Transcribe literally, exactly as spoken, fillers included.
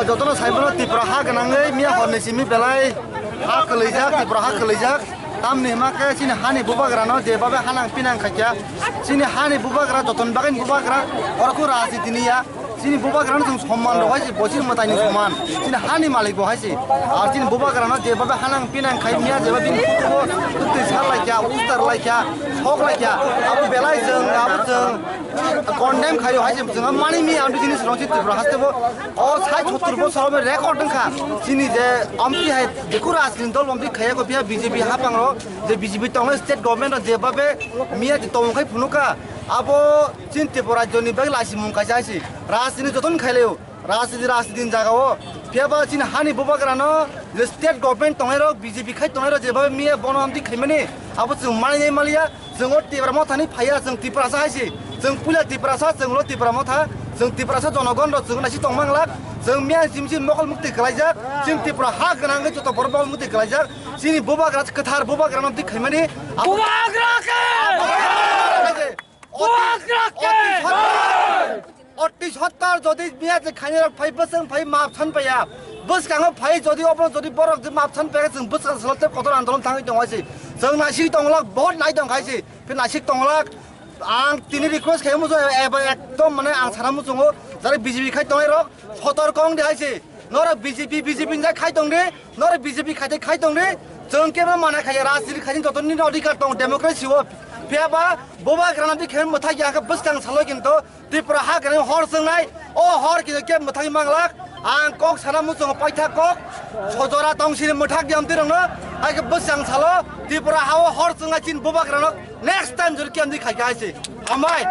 Jotono saimano Tripura ha gwnangwi miya horni simi belai ha kwlaijak, Tripura ha kwlaijak. Tamni hima khe chini hani bubagrano jebabe hanang pinang khaikya. Chini hani bubagra, jotoni bagwini bubagra, oro kho rajniti niya. Chini bubagrano chwng somman rw hai se, bosi mwtaini soman. Chini hani malik bo hai se. Ar chini bubagrano jebabe hanang pinang khai miya, jeba bini phutugo twtwi sar laikya, ustar laikya, sok laikya. Abo belai chwng, abo chwng condemn khaio hai se, chwng mani miya, ang bini srong si Tripura haste bo. O sai sottur bosor obo record wngkha. Chini je amtwi hai jeku rajniti dol amtwi khaiya ko phiya B J P hapang ro, je B J P tongnai state government ro jebabe miya je tongmung khai phunuka. Abo chini Tripura rajyoni bagwi laisimung kaisa hai se. Rajniti jotono khailaio. Rajniti, rajniti ni jaga o. Phiya ba chini hani bubagrano je state government tongnai rok, B J P khai tongnai rok jebabe miya bono amtwi khaimani. Abo chwng mani nai maliya. Chwng o Tipra Mothani phaiya, chwng Tiprasa hai se. Chwng puila Tiprasa, chwng ulo Tipra Motha, chwng Tiprasa jonogon rok chwng naisik tong manglak. Chwng miya simi simi mokol mukti kwlaijak. Chini Tripura ha gwnangwi joto borok mokol mukti kwlaijak. Chini bubagra kwthar bubagrano twi khaimani. Bubagra khe! Bubagra khe! Bubagra khe! Oti sottar jodi miya je khainai rok phai bwswng phai map san paiya. Bwskango phai jodi obo jodi borok je map san paiya chwng bwskang salo tei kotor andolon thangwi tongo hai se. Chwng naisik tonglak, vote nai tong khai se. Phi naisik tonglak, ang tini request khai muchungo, eba ekdom mane ang sana muchungo, jare B J P khai tongnai rok, sotor kong di hai se. Norok B J P, B J P ni jai khai tong di, norok B J P khai tei khai tong di, chwng kebo mana khai, rajniti khai joto nini odhikar tong, democracy o. Phiya ba, bubagrano di khai mwthak ya khe bwskang salo kinto, Tripura ha gwnang hor chwngnai, o hor kisa khe mwthangwi manglak, ang kok sana muchungo paitha kok, sojora tong sini mwthak di amtwi rokno, hai khe bwsang salo, Tripura ha o hor chwngnai chini bubagrano next time jori khe amtwi khai kha hai se. Hambai.